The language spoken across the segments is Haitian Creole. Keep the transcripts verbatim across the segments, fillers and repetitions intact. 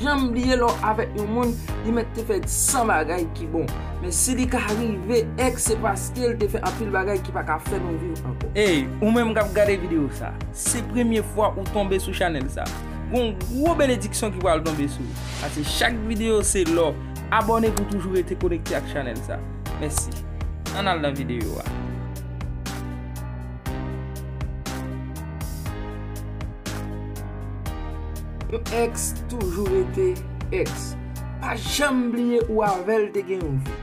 janm bliye lè w avèk yon moun, li mèt te fè san bagay ki bon. Men si li ka rive, èks, se paske l te fè anpil bagay ki pa ka fè nou viv ankò. Ey, ou menm k ap gade videyo sa, se premye fwa ou tonbe sou chanèl sa, gon gwo benediksyon ki pral tonbe sou ou. Paske chak videyo se lò. Abòne pou toujou rete konekte ak chanèl sa. Mèsi. Ann al nan videyo a. Yon èks toujou rete èks. Pa janm bliye ou avè l te gen yon vi.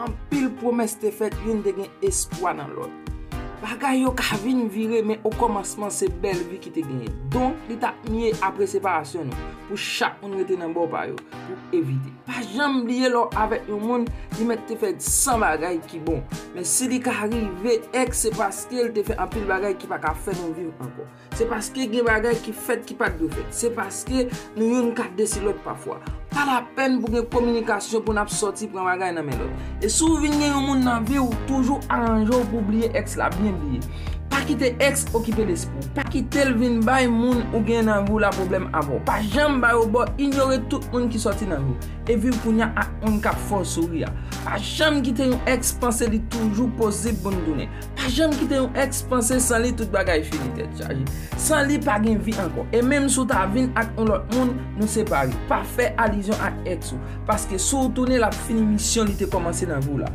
Anpil pwomès te fèt, youn te gen espwa nan lòt. Bagay yo ka vin vire, men okòmansman se bèl vi ki te genyen. Donk, li t ap mye apre separasyon nou, pou chak moun rete nan bò pa yo, pou evite. Pa janm bliye lè w avèk yon moun, li mèt te fè san bagay ki bon. Men si li ka rive, èks, se paske l te fè anpil bagay ki pa ka fè nou viv ankò. Se paske gen bagay ki fèt ki pa t dwe fèt. Se paske nou youn ka desi lòt pafwa. Pa lapèn pou gen kominikasyon pou n ap sòti pran bagay nan men lòt. E si w vin gen yon moun nan vi w, toujou aranje w pou w bliye èks la, byen bliye. Pa kite èks okipe lespri w. Pa kite l vin bay moun ou gen nan vi w la pwoblèm ankò. Pa janm ba yo bò, inyore tout moun ki sòti nan vi w e viv kounye a ak moun k ap fè w souri a. Pa janm kite yon èks panse li toujou posib pou n tounen. Pa janm kite yon èks panse san li tout bagay fini, tèt chaje. San li pa gen vi ankò. E menm si w ta vin ak yon lòt moun, nou separe. Pa fè alizyon ak èks ou. Paske si w tounen, l ap fini misyon li te kòmanse nan vi w la.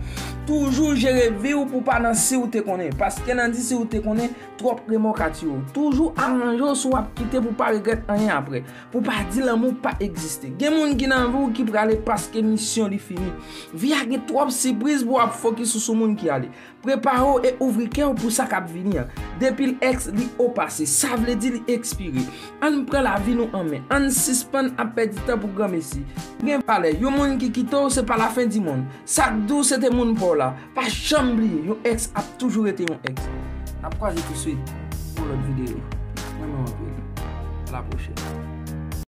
Toujou jere vi w pou w pa nan si w te konnen. Paske nan di si w te konnen, twòp remò ka tiye w. Toujou aranje w si w ap kite pou w pa regrèt anyen apre. Pou w pa di lanmou pa egziste. Gen moun ki nan vi w ki prale paske misyon li fini. Vi a gen twòp sipriz pou w ap fokis sou, sou moun ki ale. Prepare w e ouvri kè w pou sa k ap vini an. Depi l èks, li o pase. Sa vle di li ekspire. Ann pran lavi nou an men. Ann sispann ap pèdi tan pou granmesi. Gen valè. Yon moun ki kite w, se pa lafen di mond. Sa k di w se te moun pa w la. Pa janm bliye, yon èks ap toujou rete yon èks. N ap kwaze touswit pou lòt videyo. Renmen w anpil. A la pwochèn.